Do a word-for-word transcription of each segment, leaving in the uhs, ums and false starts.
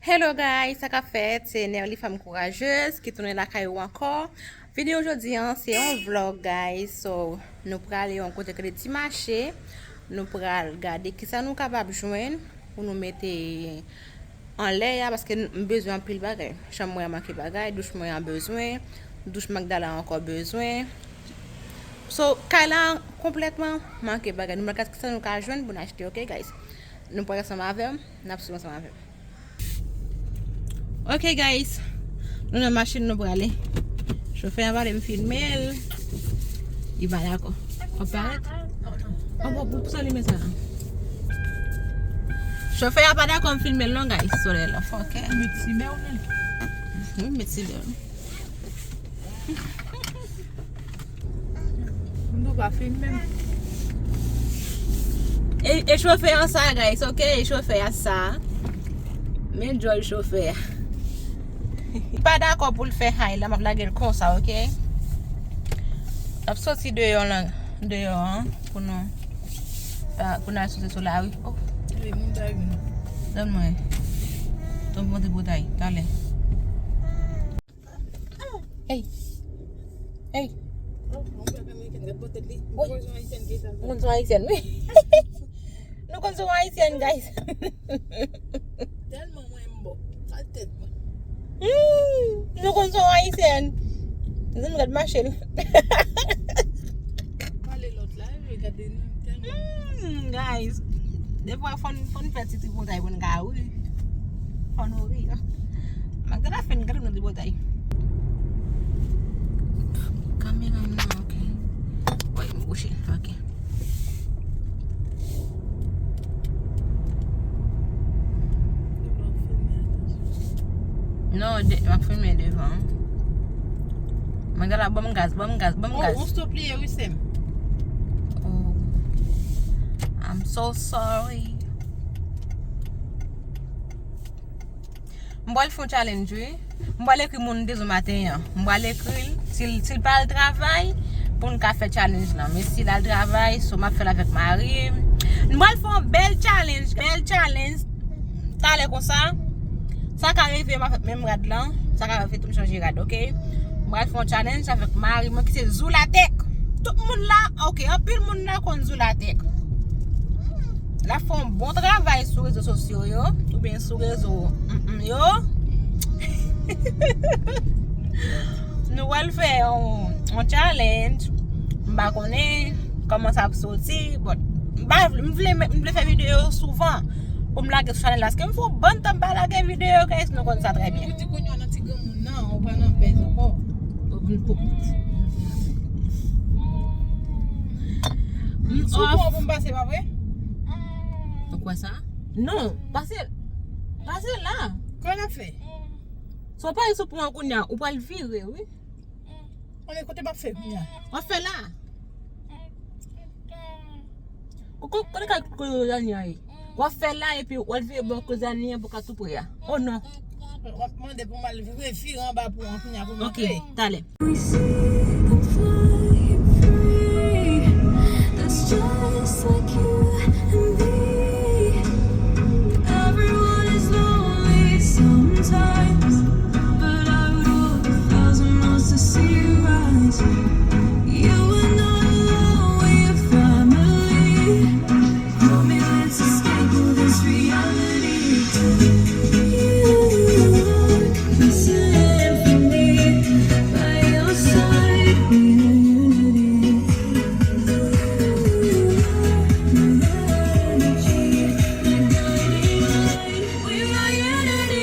Hello guys, sa k ap fèt? Se Nerly Fanm Kourajez ki tounen lakay ou ankò. Videyo jodi a, se yon vlog guys. So, nou prale yon kote ki rele Ti Mache. Nou pral gade kisa nou kapab jwenn pou nou mete anlè a, paske m bezwen anpil bagay. Chanm mwen an manke bagay, douch mwen an bezwen, douch Magdala ankò bezwen. So, kay la konplètman manke bagay. Nou pral gade kisa nou ka jwenn pou n achte, ok guys? Nou pral ansanm avè m, n ap swiv ansanm avè m. Ok guys, nou nan machin, nou prale. Chofè a pa vle m filme l. Li pa dakò. W ap parèt? An bon, pou, pou sa limen sa. Chofè a pa dakò m filme l non guys, solèy la fòkè. Met silè w nan. Wi, met silè w. M tou pa fin menm. E, e chofè an sa, guys, ok? E chofè a sa. Men djòl chofè a. Li pa dakò pou l fè hay la, m ap lage l konsa, ok? L ap soti deyò lan, deyò an, pou nou, pa, pou n al soti sou lari. Oh. Ey, moun ta vin. Donn mwen. Ton monte bouday, talè. Ey. Ey. Woy. Nou konn se yon ayisyèn, wi. Nou konn se yon ayisyèn, guys. Tèlman mwen m bon. Kal tèt mwen. Hmm, nou konn se yon ayisyèn. Zanmi, gad mache l. Pale lòt la, wi, gade nou. Hmm, guys. Defwa fò n, fò n fè ti tripotay pou n ka ri. Fò nou ri. Magdala fè n gade nou tripotay. Kamera m nan, ok. Woy, m kouche. Ok. Non, de, m ap filme devan. Magdala, ban m gaz, ban m gaz, ban m gaz. Oh, on stop li ye, wi, sè m. Oh. I'm so sorry. M pral fè yon challenge, wi. M pral ekri moun de zo maten an. M pral ekri l. Si l, si l pa al travay, pou n ka fè challenge lan. Men si l al travay, so m ap fè l avèk mari m. M pral fè yon bèl challenge, bèl challenge. Talè konsa, sa ka rive m ap fè menm rad lan. Sa ka rive tou m chanje rad, ok? M pral fè yon challenge avèk mari mwen ki se Zoulatek. Tout moun la, ok, anpil moun la konn Zoulatek. L ap fè yon bon travay sou rezo sosyo yo, oubyen sou rezo, mm, mm, yo. Nou pral fè yon, yon challenge. M pa konnen kòman sa ap soti, but m pa vle, m vle, m vle fè videyo souvan pou m lage sou chanèl la. Paske m fè yon bann tan m pa lage videyo, guys, nou konn sa trè byen. Ou di kounye a nan ti granmoun nan, ou pa nan bèz ankò. Sou pon pou m pase, pa vre? Ou kwè sa? Non, pase, pase la. Kòman n ap fè? Si w pase sou pon an kounye a, ou pral vire, wi. Konnen kote m ap fè kounye a? W ap fè la. Ou ko-, kote kay kote zanye a ye? W ap fè la epi w al vire bò kote zanye a pou ka tou pre a. Oh non. W ap mande pou m al revire anba pon an kounye a pou m antre. Ok, talè. We see them flying free. That's just like you and me. Everyone is lonely sometimes, but I would walk a thousand miles to see you rise. You are not alone, we're family. Hold me, let's escape all this reality. You are my symphony, by your side we are unity. You are my energy, my guiding light. We are unity.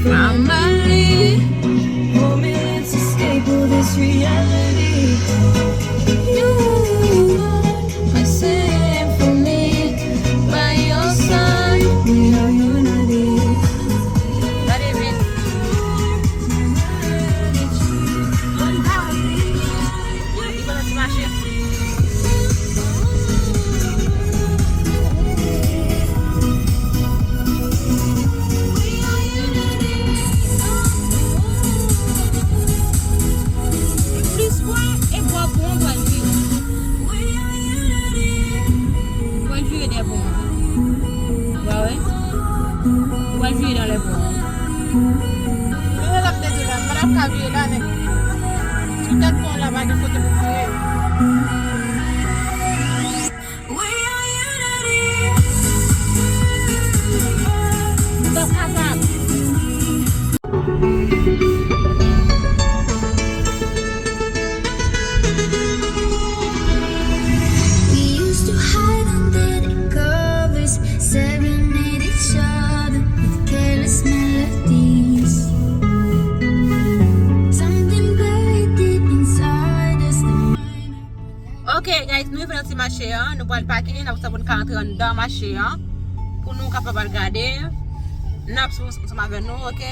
Family. Nan kote pou m ye. We used to hide under the covers, serenade each other with careless melodies. Something buried deep inside us, the mind. Ok, guys, nou rive nan ti mache an. Nou pral pake, n ap sa pou n ka antre anndan mache an. Pou nou kapab al gade. N ap sou ansanm avè nou, ok?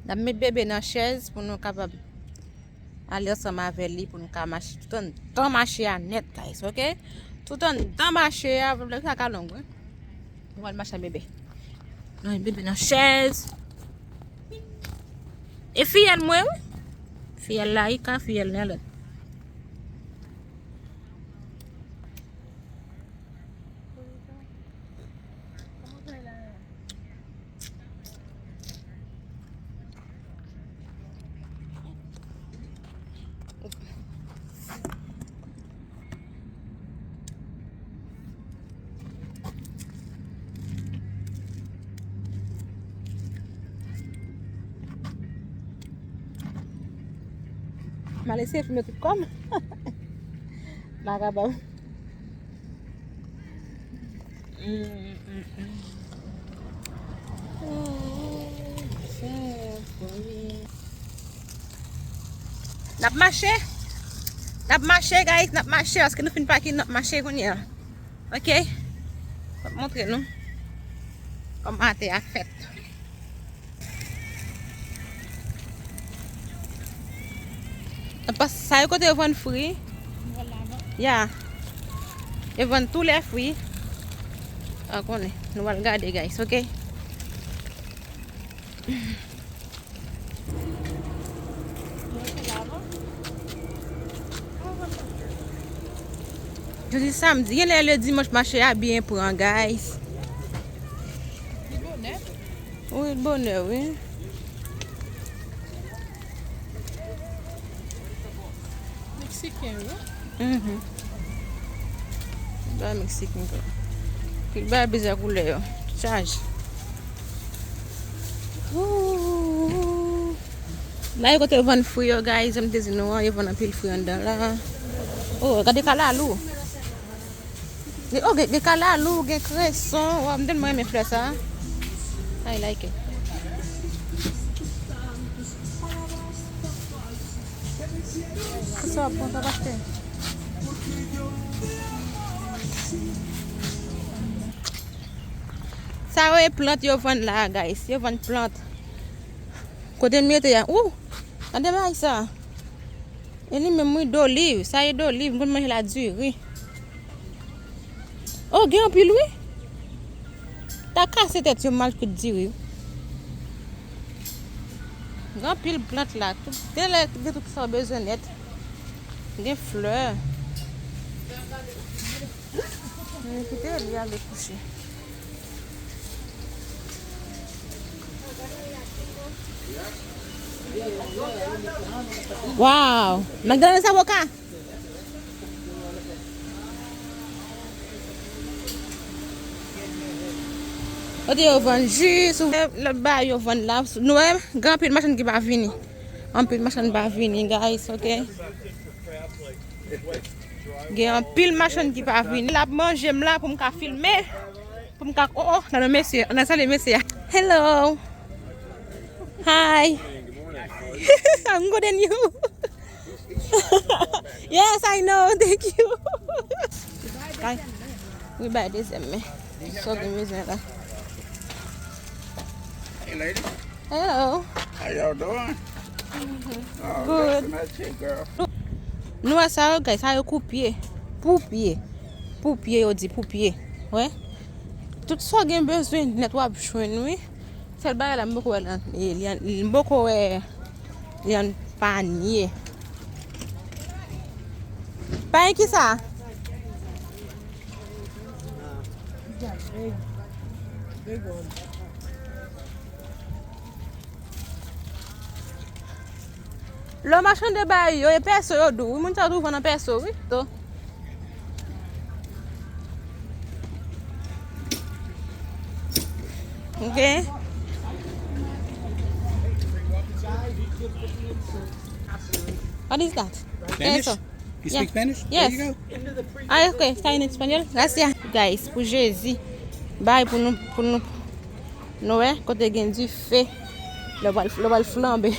N ap met bebe nan chèz pou nou kapab ale ansanm avè li pou nou ka mache tout anndan mache a nèt, guys, ok? Tout anndan mache a, vlog sa ka long, wi. Nou al mache ak bebe. Nou met bebe nan chèz. E fiyèl mwen, wi. Fiyèl Laïka, fiyèl Nèlèt. M al eseye filme tout kò m. M pa kapab. Mm, mm, mm. Oh, chèf, wi. N ap mache. N ap mache, guys. N ap mache. Paske nou fin pake, n ap mache kounye a. Ok? M ap montre nou kòman atè a fèt. Apa sa yo kote yo vann fwi? Ya. Yo vann tou lè fwi. A konnen. Nou al gade, guys, ok? Jodi samdi, genlè le dimanch mache a byen pran, guys. Li bonè. Wi, bonè, wi. Meksiken, wi. Mhm. Bagay meksiken, kwa. Tout bagay bizè koulè yo. Tout chaje. Ooh. La, yo kote yo vann fwi yo, guys, jan m te di nou an, yo vann anpil fwi anndan la. Oh, gade kalalou. Gen, oh, gen, gen kalalou, gen kreson. Waw, m tèlman renmen flè sa. I like it. Sa w ap pran, sa w ap achte? Sa yo e plant yo vann la, guys. Yo vann plant. Kote m rete a? Ooh! Gade mayi sa. E li menm, wi, doliv. Sa e doliv. M konn manje l ak diri. Oh, gen anpil, wi. Ta kase tèt yo, m al kwit diri. Gen anpil plant la. Tout, genlè gen tout sa w bezwen nèt. Gen flè. Men kite li ale kouche. Waw! Magdalena sa avoka? Kote yo vann ji, sou lòt bagay yo vann la. Nou wè, gen anpil machann ki pa vini. Anpil machann pa vini, guys, ok? Gen anpil machann ki pa vini. L ap manje m la pou m ka filme. Pou m ka, oh, oh, nan mesye, nan salye mesye a. Hello. Hi. I'm good and you? Yes, I know. Thank you. Kay. Wi, bay dezyèm men. Sa w gen bezwen la? Hey, lady. Hello. How y'all doing? Oh, good. Nice to meet you, girl. Nou wè sa yo, guys, sa yo koupye. Pou pye. Pou pye, yo di pou pye. Wè. Tout sa w gen bezwen nèt w ap jwenn, wi. Sèl bagay la, m poko wè l an, e, li an, m poko wè li an panye. Panye ki sa? Lè w machande bay yo, e pèso yo dou. Wi, moun sa yo dou vann an pèso, wi. To. Ok. What is that? Spanish? Eso. You speak Spanish? Yes. There you go. Ah, ok, está en español. Gracias, guys, pou Jezi. Bay pou nou, pou nou, nou wè, kote gen dife. Lè w pral, lè w pral flanbe.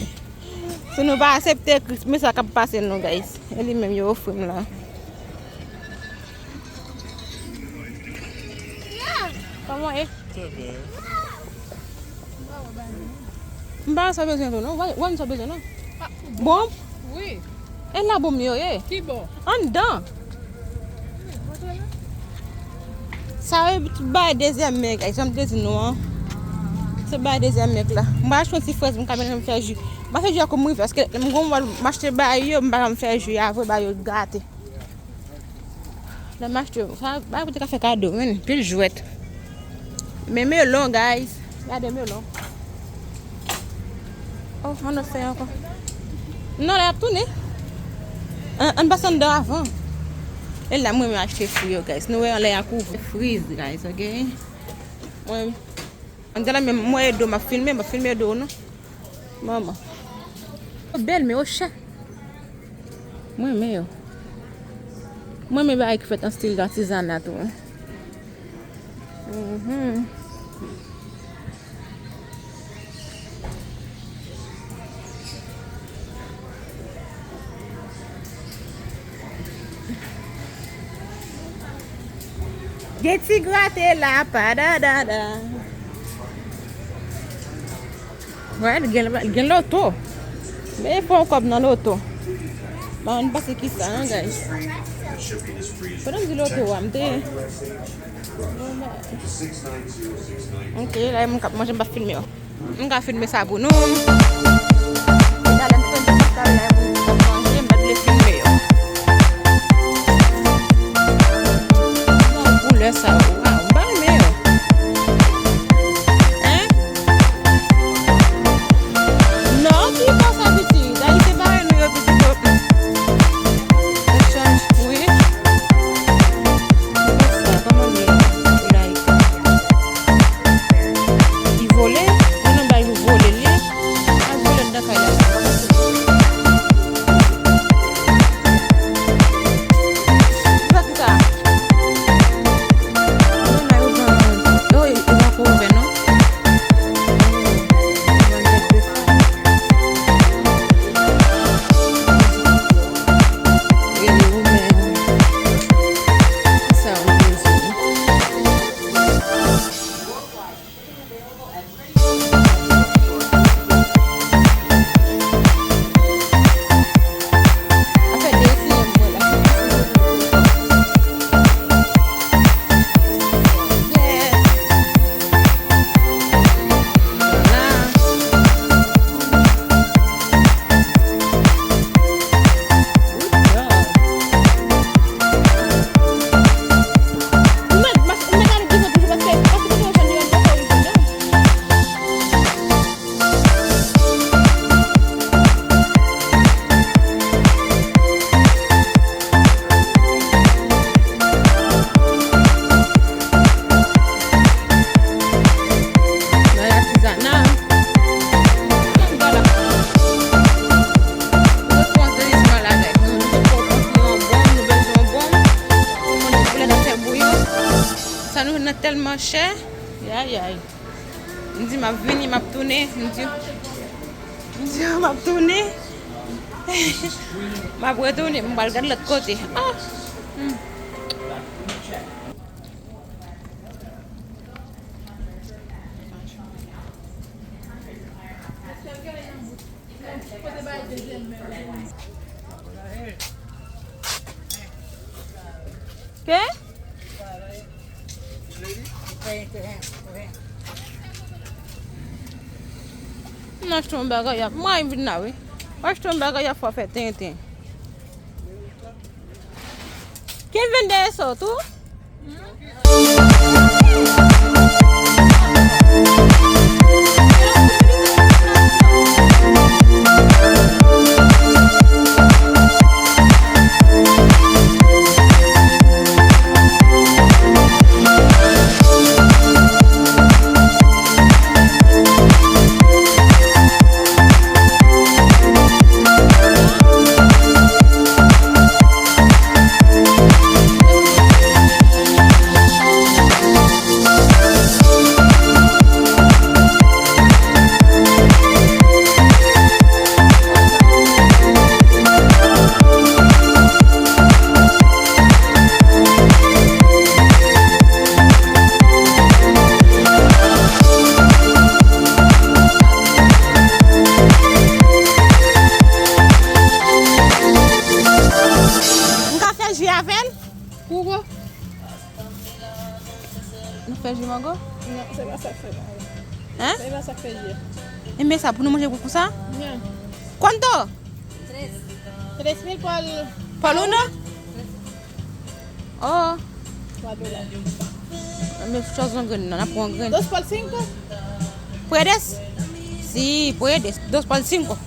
Si nou pa aksepte Kris, men sa k ap pase nou, guys. E li menm yo ofri m la. Kòman e? Trè byen. M pa sa bezwen tou, non. Wè, wè m sa bezwen, non. Bon? Wi. E la bon m yo ye. Ki bon? Anndan. Sa yo bay dezyèm men, guys. Jan m te di nou an. Se bay dezyèm men la. M pa achte yon ti frèz, m ka mete m fè ji. M pa fè ji a kou m rive, paske m gon wòl m achte bay yo, m pa ka m fè ji a vre, bay yo gate. Lè m achte, sa, bagay pou te ka fè kado, men, pil jwèt. Men melon, guys. Gade melon. Oh, ann fè ankò. Non, lè y ap tounen. Ann, ann pase anndan avan. E la, mwen, mwen achte fwi yo, guys. Nou wè anlè a kouvri. Friz, guys, ok? Mwen, ann di la, men mwen e do m ap filme, m ap filme do, non? Manman. Yo bèl, men yo chè. Mwen renmen yo. Mwen renmen bagay ki fèt an stil atizana tou, wi. Mhm. Gen ti grate la, pa da da da. Wè, gen, gen loto. Men fè yon kòb nan loto. Mwen pa konn pase ki sa, non, guys. Pandan m di loto a, m te. Ok, la, moun k ap manje, m pa filme yo. M ka filme sa pou nou. Talè m fè m pa talè moun k ap manje, m pa vle filme yo. Bon, koulè sa, waw, m pa renmen yo. Hein? Non, ki pa sa, pitit? Dayè se bare nou yo, pitit yo. Echanj, wi. Sa, kòman li? Like. Li vole? Ou nan bay pou vole li? Al vole anndan kay la. Sa ki sa? Non, la yo pran. Oh, e poko ouvè, non? Rele ou menm. Sa ou bezwen. Nan atizana. Repons de Isma la, guys. Nou, nou te poko pran yon bonm, nou bezwen yon bonm. Pou manje poulèt ap fè bouyon. Sa nou jwenn nan tèlman chè. Yayay. M di m ap vini, m ap tounen. M di. M ap tounen. M ap retounen. M pral gade lòt kote. Ah! Hmm. Ke? M achte yon bagay ap, mwen vin la wi. M achte yon bagay ap fè tenten. Ken vin dèyè sa w tou? M ka fè ji avè l? Pou ou? Nou fè ji mango? Non, se pa sa k fè mango. Hein? Se pa sa k fè ji. Enben sa pou nou manje pou, pou sa? Non. Cuánto? Tres mil por, por uno? Oh. Twa dola. Enben chwazi yon grenn nan, n ap pran yon grenn. Dos por cinco? Puedes? Sí, puedes. Dos por cinco.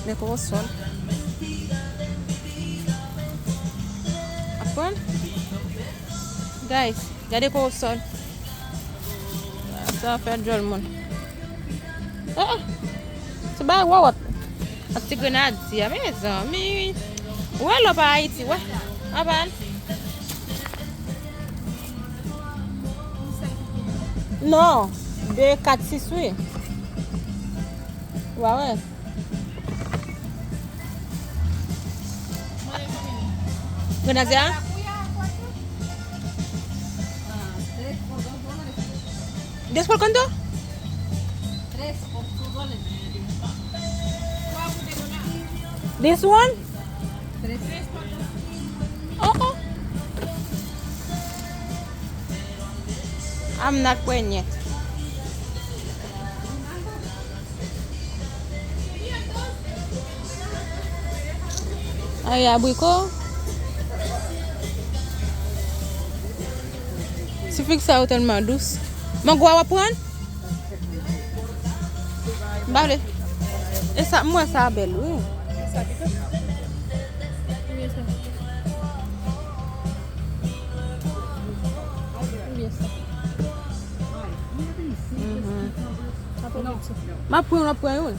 Men kòwòsòl. Aprann? Guys, gade kòwòsòl. Sa fè djòl moun. Oh, oh. Se bagay wòwòt. Ak ti grenadye a, mezanmi. Ou wè lò pa Ayiti, wè. Aprann. Non, de, kat, sis, wi. Wa wè. Grenadye a? Dos por cuánto? This one? Oh, oh. I'm not pregnant. Ay, abriko. Ti fig sa yo tèlman dous. Mango a w ap pran? M pa vle. E sa, m wè sa bèl, wi. Mhm. M ap pran, m ap pran youn.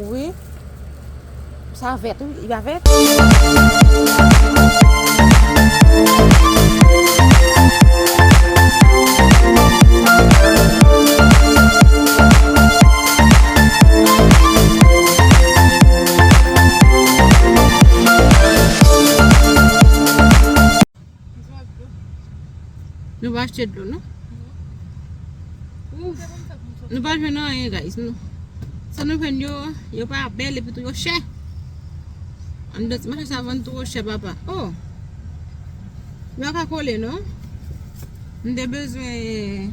Wi. Sa vèt, wi, li pa vèt. Nou pa achte dlo, non? Ouf. Nou pa jwenn anyen, guys, non. Sa nou jwenn yo, yo pa bèl epi tou yo chè. Anndan ti mache sa vann twò chè, papa. Oh. Yo ka kole, non? M te bezwen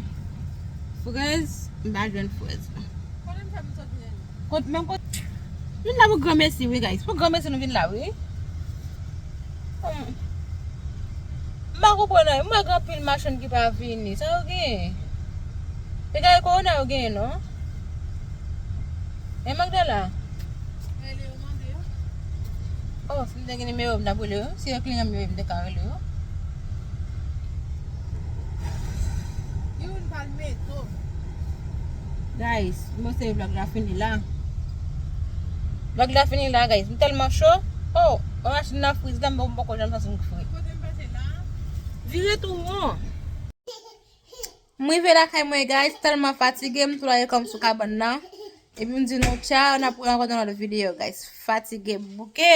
frèz, m pa jwenn frèz. Kot menm kot. Vin la pou granmesi, wi, guys. Pou granmesi nou vin la, wi. Hmm. M pa konprann anyen. M wè gen anpil machann ki pa vini. Sa yo genyen? E kay kowona yo genyen, non? E Magdala? Oh, si m te gen nimewo, m t ap rele yo. Si yo kliyan m yo ye, m te ka rele yo. Youn pa l meto. Guys, mwen se vlog la fini la. Vlog la fini la, guys. M tèlman cho. Oh, mwen mache nan friz la, m poko janm santi m fre. Kote m pase la? Vire tou won. M rive lakay mwen, guys, tèlman fatige, m tou lage kò m sou kabann nan. Epi m di nou tchaw, n ap rankontre nan lòt videyo, guys. Fatige bouke.